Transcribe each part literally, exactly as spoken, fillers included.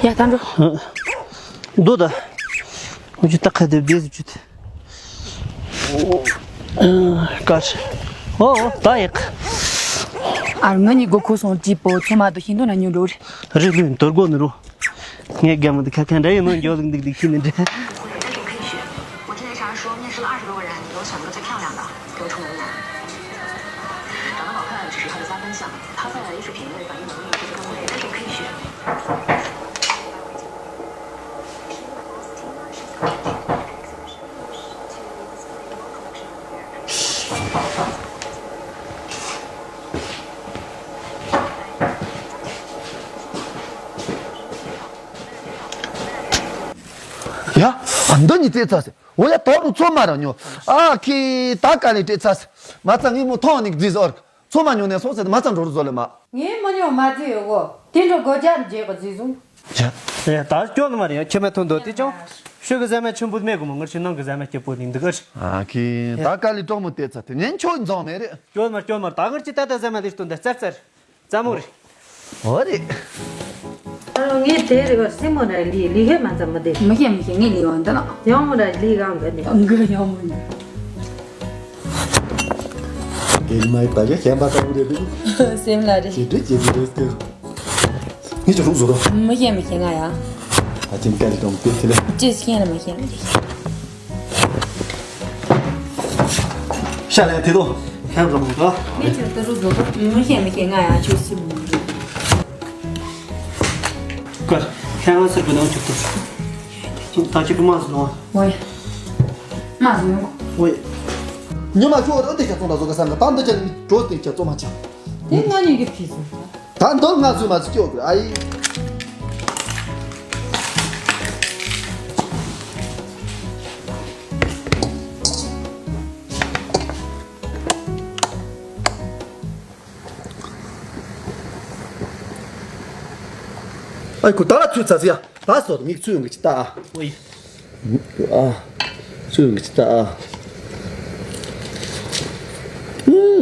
ཡ་ད་འགྲོ། འདུག་ད། འུ་ཅུ་ཏག་ཁ་དེ་བདེ་སུ་ཅུ་དེ། ཀར། ཨོ་ཨོ་ད་ཡག་ཨར་ང་གཉིས་སྒོ་ཁུག་སོང་ཅི་པོ་ཚོ་མ་དུ་ཤིན་ཏུ་ན་ཉུང་འགྲོ་རེད། རེད་ལུས་དོར་དགོ་ནི་རུ། ངས་རྒན་མོ་འདི་ཁ་ཁ་འདྲ་ཡིན་ནོ་མགྱོགས་ལུགས་འདུག་འདུག་ཤི་ནི་འདྲ། ཡ། ཨ་འདི་གཉིས་བཙལ་ཚར་ཟེར། འོ་ཡ་དོག་རུ་ཚོ་མ་ར་ཉོ། ཨ་ཁི་ད་ག་ལེ་བྲེལ་ཚར་ཟེར། མ་ཚ་ངས་མོ་ཐོང་ནིག་རྫི་ཟོར། ཚོ་མ་ཉོ་ནས་སོང་ཟེར་མ་ཚ་འགྲོ་རུ་ཟོ་ལེ་མ། ངས་མ་ཉོ་མ་རྫི་ཡོད་གོ། དེ་འགྲོ་སྒོ་རྒྱབ་རྗེས་གོ་རྫི་བཟུང་། ཡ། ད་སྐྱོ་ནི་མ་རེད་ཡ་ཁྱེད་མ་ཐོན་དོ་དེ་ཅང་། ཤོད་གི་ཟ་མ་ཆུན་པོ་མེད་གོ་མ་ངར་ཆུ་ནང་གི་ཟ་མ་སྐྱིད་པོ་ནི་འདུག་ཨ། ཨ་ཁི་ད་ག་ལེ་གྲོགས་མོ་བལྟས་ཚར་དེ་ངས་ཁྱོད་འཛོམས་མེད་རེད། སྐྱོ་མ་སྐྱོ་མ་ད་ངར་ཆུ་ད་ད་ཟ་མ་ལེ་སྟོན་ད་ཙར་ཙར། ཙམ་མོ་རེད། འོ་རེད། ཨ་ངས་དེ་རེ་བ་སྲིང་མོ་ར་ལི་ལི་ཧེ་མ་ཙམ་མི་དེ། མི་ཤེས་མི་ཤེས་ངས་ལི་བ་འདི་ལ། ཡང་མོ་ར་ལི་གང་གི་ནི། ཨང་གི་ཡང་མོ་ནི། དེ་མ་ཡི་པ་ག་ཁྱད་པར་ཏག་རེད་འདུག་སེམས་ལ་རེད། ཇེ་འདྲེ་ཇེ་འདྲེ་རེད་ཟེར། ངས་ཅི་ལུགས་བཟོ་རོགས། མི་ཤེས་མི་ཤེས་ང་ཡ། ཨ་ཅིན་ཀ་ལི་ཏོང་དེ་དེ་ལ། ཅི་ཤེས་ལ་མི་ཤེས་ལ། ཤ་ལན་དེ་དོ། ཧེ་རོ་མོ་དོ། ངས་ཁྱོད་ཏུ་རུ་བཟོ་གོ། མི་ཤེས་མི་ཤེས་ང་ཡང་ཁྱོད་སུ་མི་འདུག་ཀར། ཧེ་རོ་སུ་གི་ནང་ཁྱོད་ཏུ། ད་ཅི་གི་མ་སུ་ནོ། ཝེ། མ་སུ་ནོ། ཝེ། ཉི་མ་ཁྱོད་རོ་དེ་ཁྱ་ཚོང་ད་བཟོ་ག་སང་ག་ད་འདི་ཅན་འགྲོ་དེ་ཁྱ་ཚོང་མ་ཆ། དེ་ང་གཉིས་ཀྱི་ཕི་སུ། ད་མདོ་ང་ཚོས་མ་ཚོས་སྐྱོ་དགོས་ཨ་ཡི། ཨ་ཁུ་ད་ཚོས་ཚ་ཚ་ཡ་ད་སོ་མིག་ཚོས་ཡོང་གི་ཅི་ད་ཨ། ཨོ་ཡི། ཨ། ཚོས་ཡོང་གི་ཅི་ད་ཨ།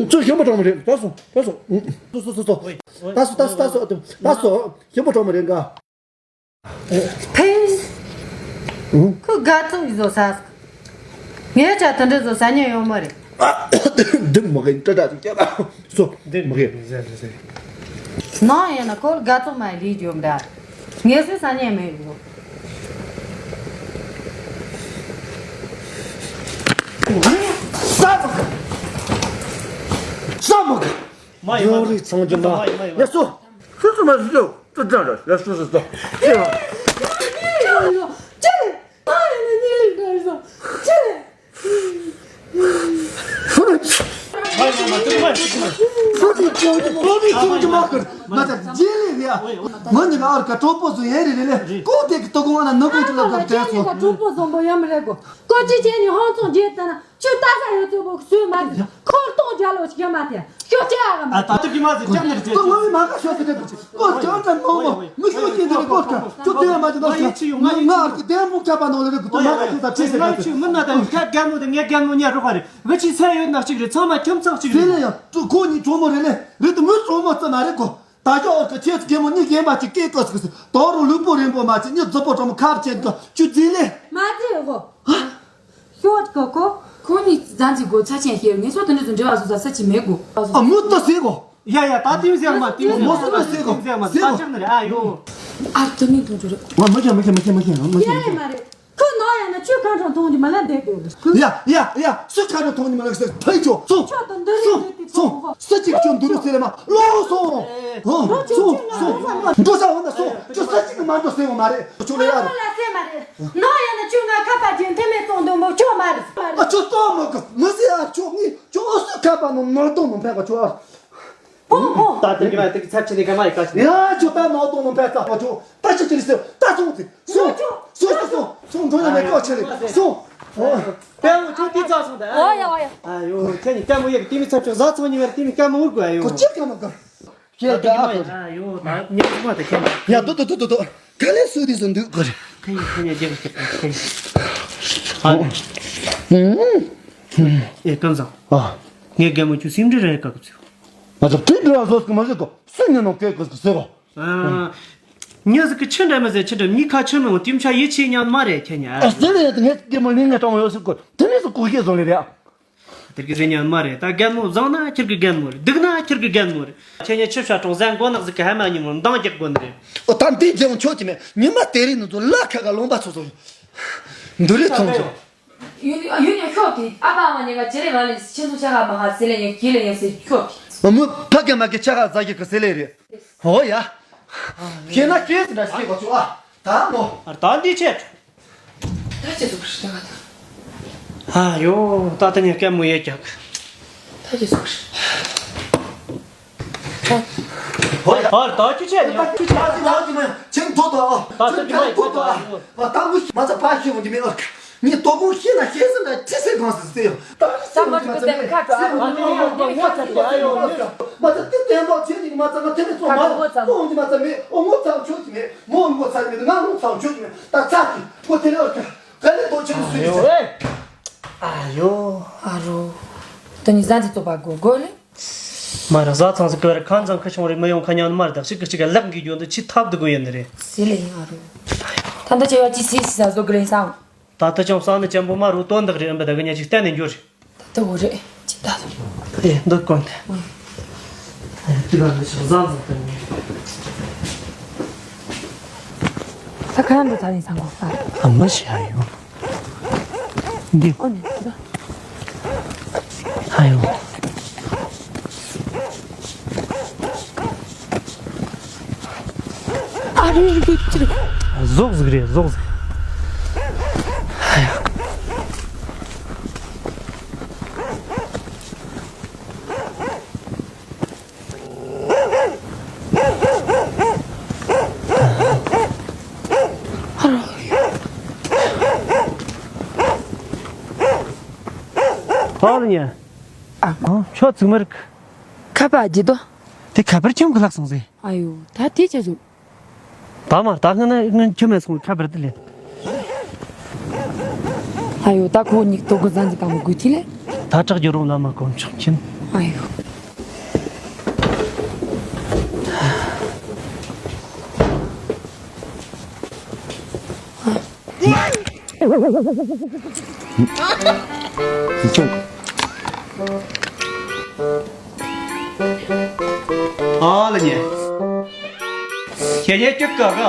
ཚོས་ཞོན་པ་གྲོགས་མོ་རེད་ད་སོ་ད་སོ། སོ་སོ་སོ་སོ། ད་སོ་ད་སོ་ད་སོ་ད་སོ་ཞོན་པ་གྲོགས་མོ་རེད་ག་ཕེས། ཁོ་དགའ་ཚོགས་ཀྱི་བཟོ་ས། ངས་ཅག་དེ་འདྲ་བཟོ་ས་ཉན་ཡོང་མ་རེད། འདི་མ་གི་འདྲ་འདྲ་ཅིག་བྱས་པ། སོ་འདི་མ་གི་ཟེར་ཟེར། ནང་ཡིན་ན་ཁོ་དགའ་ཚོགས་མ་ལུས་རྒྱུ་འདྲ། ངས་སུ་ས་ཉན་མེད་གི། ས་མ་གི། ས་མ་གི། མ་ཡིན་མ་ཡོང་རིགས་ཚང་རྒྱུ་མ། མ་ཡིན་མ་ཡིན་མ། ཡ་སོ། སོ་སོ་མ་སོ་སོ་སོ་སོ་སོ། ཅི་ལ། ཅི་ལ། ཅི་ལ། ཅི་ལ། ཅི་ལ། ཅི་ལ། མ་ཡིན་མ་ཡིན་མ་ཡིན་མ་ཡིན། སོ་སོ་ཅི་ལ་ཅི་ལ་ཅི་ལ་ཅི་ལ་མ་གར། ང་ད་ཇེ་ལེ་རེད་ཡ། ང་ནི་ང་ཨར་ཀ་གྲོགས་པོ་ཚོ་ཡན་རེ་རེ་ལེ། ཀོ་དེ་གི་ཏོ་གོང་ཨ་ན་ནུ་གོང་ཅི་ལ་གར་དྲན་སོང་། གྲོགས་པོ་བཟང་པོ་ཡོད་མ་རེད་གོ། ཀོ་ཅི་ཅན་ནི་ཧང་ཙང་རྗེས་ལྟ་ན། ཁྱོད་ལྟ་ས་ཡོད་ཚོད་པོ་སུས་མ་ཟིན། ཁོར་གཏོང་རྒྱ་ལོ་ཞིག་མ་ཐེ། ཁྱོད་ཅི་ཨ་ག་མ། ཨ་ད་ལྟ་གི་མ་ཟིན་ཅང་ནི་ཅི། ཁོ་ངོ་མ་ག་ཤོད་ཟེར་དེ་ཁོ་ཅང་ཅང་མོ་མོ་མི་ཤོད་ཅི་འདི་ནི་ཁོ་ཁ་ཁྱོད་དེ་མ་ཅི་ནོ་ཤོད། ང་ང་གི་དེ་མོ་ཁ་པ་ནོ་ལེ་རེ་ཁུ་ཏོ་མ་ག་ཁྱོད་ད་ཅི་ཟེར་ང་ཅི་མི་ན་ད་ཁ་རྒན་མོ་དེ་ངའི་རྒན་མོ་ཉ་རོ་ཁ་རེ་ང་ཅི་ཚ་ཡོད་ན་གཅིག་རེ་ཚང་མ་ཁྱོད་ཚང་གཅིག་རེ། ཟེར་ལེ་ཡ་ཁོ་ཁོ་ནི་གྲོགས་མོ་རེ་ལེ་རེ་དུ་མི་གྲོགས་མོ་ཙམ་མ་རེད་གོ། ད་ཅོ་ཨོ་ཁ་ཁྱེད་རྒན་མོ་གཉིས་རྒན་པ་གཅིག་སྐད་ཀོ་སི་ཀོ་སི་དོ་རུ་ལུས་པོ་རིང་པོ་མ་ཅི་གཉིས་རྫི་པོ་གྲོགས་མོ་ཁ་བ་ཅན་གོ་ཅུ་རྫི་ལེ། མ་རྫི་གོ། ཤོད་གོ་གོ། ཁོ་གཉིས་ཙམ་གྱི་སྒོ་ཚ་ཆེན་ཤེས་ངེད་ཚོ་དེ་འདྲ་ཚོ་འབྲེལ་བ་བཟོ་ས་ས་ཆི་མེད་གོ། ཨ་མུ་ཏོ་ཟེར་གོ། ཡ་ཡ་ད་ཏིང་ཟེར་མ་ཏིང་ཟེར་མ་མོ་སུ་ཏོ་ཟེར་གོ་ཏིང་ཟེར་མ་ཟེར་ད་གོ། ཅག་ནི་རེད་ཨ་ཡོ། ཨ་ཏོ་ནི་ཏོ་ཏོ་རེད། ང་མ་ཁྱེད་མ་ཁྱེད་མ་ཁྱེད་མ་ཁྱེད་མ་ཁྱེད། ཡ་ཡ་མ་རེད། ཁོ་ནོ་ཡ་ན་ཁྱོད་ཁ་འཕྲང་མཐོང་གི་མ་ལ་འདེད་དགོས། ཡ་ཡ་ཡ་སུ་ཁ་འཕྲང་མཐོང་གི་མ་ལ་ཟེར་ཐོས་ཆོག་སོང་ཁྱོད་དོ་འདི་རེད་འདི་དེ་སོང་ཐོང་གོ། ས་གཅིག་ཁྱོད་འདི་རུ་ཟེར་མ་ལོ་སོང་། ཧོ་སོང་སོང་། འགྲོ་ས་འོ་ན་སོང་ཁྱོད་ས་གཅིག་མ་འགྲོ་ཟེར་བ་མ་རེད་ཁྱོད་ལ་ཡ་རེད། ལ་ཟེར་མ་རེད། ནོ་ཡ་ན་ཁྱོད་ང་ཁ་པ་ཅན་དེ་མེད་གཏོང་འདུག་མོ་ཁྱོད་མ་རེད། ཨ་ཁྱོད་གཏོང་མ་གི་མི་ཟེར་ཨ་ཁྱོད་ངས་ཁྱོད་ཨོ་སུ་ཁ་པ་ནོ་ནོར་གཏོང་མ་ཕན་ག་ཁྱོད་ཨ། ཨོ་ཨོ། ད་དེ་གི་ན་དེ་གི་ཚབ་ཆེ་ནི་ག་མ་ཡི་ཀ་ཆེ་ནི། ཡ་ཁྱོད་ད་ནོ་གཏོང་ནོ་ཕན་ཚ་ཁྱོད་ད་ཆེ་ཆེ་ནི་ཟེར་ད་སོང་ཚེ་སོང་སོང་སོང་སོང་སོང་ཁྱོད་ཡ་ནི་ཀོ་ཆེ་ནི་སོང་། ཨོ། ལྟད་མོ་ཁྱོད་དེ་ཙག་སོང་ད། ཨོ་ཡ་ཨོ་ཡ། ཨ་ཡོ་ཁྱེད་ནི་ལྟད་མོ་ཡག་དེ་མི་ཚབ་ཆོག་ཟ་ཚང་ཉི་བར་དེ་མི་ལྟད་མོ་འུར་དགོས་ཨ་ཡོ། ཁོ་ཅི་ཀ་མ་ཀ་ཁྱེད་ད་ཨ་ཁོ། ཨ་ཡོ་ད་ཉི་མ་དེ་ཁྱེད་ཡ་དོ་དོ་དོ་དོ་དོ་ག་ལེ་སུ་དེ་སུ་འདུག་གོ་རེ། ཁྱེད་ཡི་ཁྱེད་ཡི་རྒྱག་ཁྱེད་ཁྱེད་ཡི། ཨ་ཡོ། ཨེ་ཀན་ཟང་། ཨ། ངས་རྒན་མོ་ཁྱོད་སེམས་ཁྲལ་རེ་ཡི་ཀ་གི་ཚུལ། ང་ཚོ་དུས་འདྲ་བཟོ་སྐུ་མ་ཟེར་གོ་སུ་ཉན་ནོ་སྐད་གོ་སྐུ་ཟེར་གོ། ཨ། མྱི་ཟིག་གི་ཆི་འདྲ་མི་ཟེར། ཆི་འདྲ་མྱི་ཁ་ཆི་མི་འོང་། དེ་མཆོག་ཡིད་ཆེས་ཉན་མ་རེད་ཁྱེད་ཉ། ཨ་ཟེར་ལེ་ཡ། དེ་ངས་སྐྱེ་མོ་ལིང་ངས་སྤྲང་མོ་ཡོད་ཟེར་གོ། དེ་ནས་སུ་གོ་ཤེས་བཟོ་ལེ་རེད། དེར་གི་ཟེར་ཉན་མ་རེད། ད་རྒན་མོ་བཟང་ན་ཁྱེད་གི་རྒན་མོ་རེད། སྡུག་ན་ཁྱེད་གི་རྒན་མོ་རེད། ཁྱེད་ཉ་ཆི་བྱ་གྲོང་ཟན་མགོ་ནག་ཟིག་གི་ཧ་མ་ཉིན་མོ་འདང་རྒྱག་དགོ་ནི་རེད། ཨོ་ད་འདི་རྒྱལ་མོ་ཆོག་གི་མེད། ཉི་མ་དེ་རིང་ནི་ཚོ་ལ་ཁ་ག་ལོང་པ་ཚོ་ཚོ་འདུ་རེད་ཚོང་ཚོ། ཡུན་ཡུན་ཡང་ཤོག་དེ་ཨ་ཕ་མ་ཉེ་ག་ཇེ་ལེ་མ་ལེ་ཁྱེད་ཚོ་ཆ་ག་མ་ཧ་ཟེ་ལེ་ཡང་གི་ལེ་ཡང་ཟེ་ཤོག་དེ། མོ་ཕ་གི་མ་གི་ཆ་ག་ཟ་གི་གི་ཟེ་ལེ་རེད། ཨོ་ཡ། ཁྱེད་ན་ཁྱེད་ཟེ་འདྲ་ཤེས་གོ་ཆོག་ཨ། ད་མོ། ཨ་ད་འདི་ཆེད། ད་ཅི་ཟུག་རེད་ད་ག་ད། ཨ་ཡོ་ད་ད་ཉེ་སྐད་མོ་ཡེ་རྒྱག་ད་ཅི་ཟུག་རེད། ཨ་ད་ཅི་བྱས་ཉོ། ཅི་བྱས། ད་ཅི་མ་ཅི་མ་ཅིང་ཐོ་ད་ཨ། ད་ཅི་མ་ཐོ་ད་ཨ། ད་ལུ་མ་ཚ་པ་ཤི་འོང་གི་མེད་ཨ། ངས་དོ་དགོང་ཤི་ན་ཤེས་སུ་འདྲ་ཅི་ཟེར་གང་ཟེར་ཟེར་ཡོང་། ད་ལུ་ཤི་འོང་གི་མ་ཚ་མེད། ཤི་འོང་གི་མ་ཚ་མེད། ཨ་ཡོ་ངོ་ཚ་གི་ཨ་ཡོ། མ་ཚ་དེ་བསྟན་པ་བྱེད་ཀྱི་མ་ཚ་ང་དེ་ནས་ཚོ་མ་ཚ་འོང་གི་མ་ཚ་མེད། ཨོ་ངོ་ཚ་ཆོད་ཀྱི་མེད། མོ་ངོ་ཚ་གི་མེད། ང་ངོ་ཚ་ཆོད་ཀྱི་མེད། ད་ཚ་གི་ཁོ་དེ་ནས་ཨ། ག་ལེ་དོ་ཆེན་སུ་ཡིན་ཟེར། ཨ་ཡོ། ཨ་རོ། ད་ནི་ཟ་འདི་ཚོ་པ་གོ་གོ་ལེ། མ་ར་ཟ་ཚང་ཟིག་གི་ར་ཁ་འཛམ་ཁ་ཆུང་རེ་མི་ཡོང་ཁ་ཉང་མ་ར་ད་གཅིག་གི་གཅིག་ག་ལག་འགི་རྒྱུ་འདི་ཆི་ཐབས་འདི་གོ་ཡིན་ནི་རེད། སི་ལེ་ཡིན་ཨ་རོ། ད་འདི་ཆེ་བ་ཅི་སི་སི་ཟ་བཟོ་གི་རེད་སང་། ད་ལྟ་ཅང་བསམ་ནི་ཅན་པོ་མ་རུ་དོན་དག་རེད་ཨམ་པ་ད་གི་ཉ་ཅིག་བསྟན་ནས་འགྱུར། ད་ལྟ་འོ་རེད་ཅི་ད་ད། ཨེ་འདི་དཀོན་ཏེ། ཨེ་དེ་ག་འདི་ཆི་ཟ་འཛམ་བསྟན་ནས། ད་ཁ་ཡང་འདི་ཚ་ནི་སང་གོ་ས། ཨ་མ་ཤི་ཨ་ཡོ། འདི། ཨོ་ནི་ད། ཨ་ཡོ། ཨ་རེ་རེ་རེ་རེ། ཟོག་ཟིག་རེད་ཟོག་ཟིག་ཨ་ཡོ། ཨ་ལ་ཉ། ཨ། ཨ་ཁྱོད་ཚིག་མ་རིག་ཁ་པར་ཇི་དོ། དེ་ཁ་པར་ཁྱིམ་གི་ལྷག་སོང་ཟེ། ཨ་ཡོ་ད་དེ་ཆ་སོང་། ད་མ་ད་ང་ན་ང་ཁྱིམ་མེད་སོང་ཁ་པར་དེ་ལེན། ཨ་ཡོ་ད་ཁོ་གཉིས་དོ་གོ་ཟན་ཟི་དང་མོ་དགོས་དེ་ལེ། ད་དྲག་རྒྱུ་རུང་ལ་མ་གོམ་ཆོག་ཁྱིམ། ཨ་ཡོ། ཨ་ལ་ཉེ། ཁྱེད་ཉེ་ཅིག་ག་ག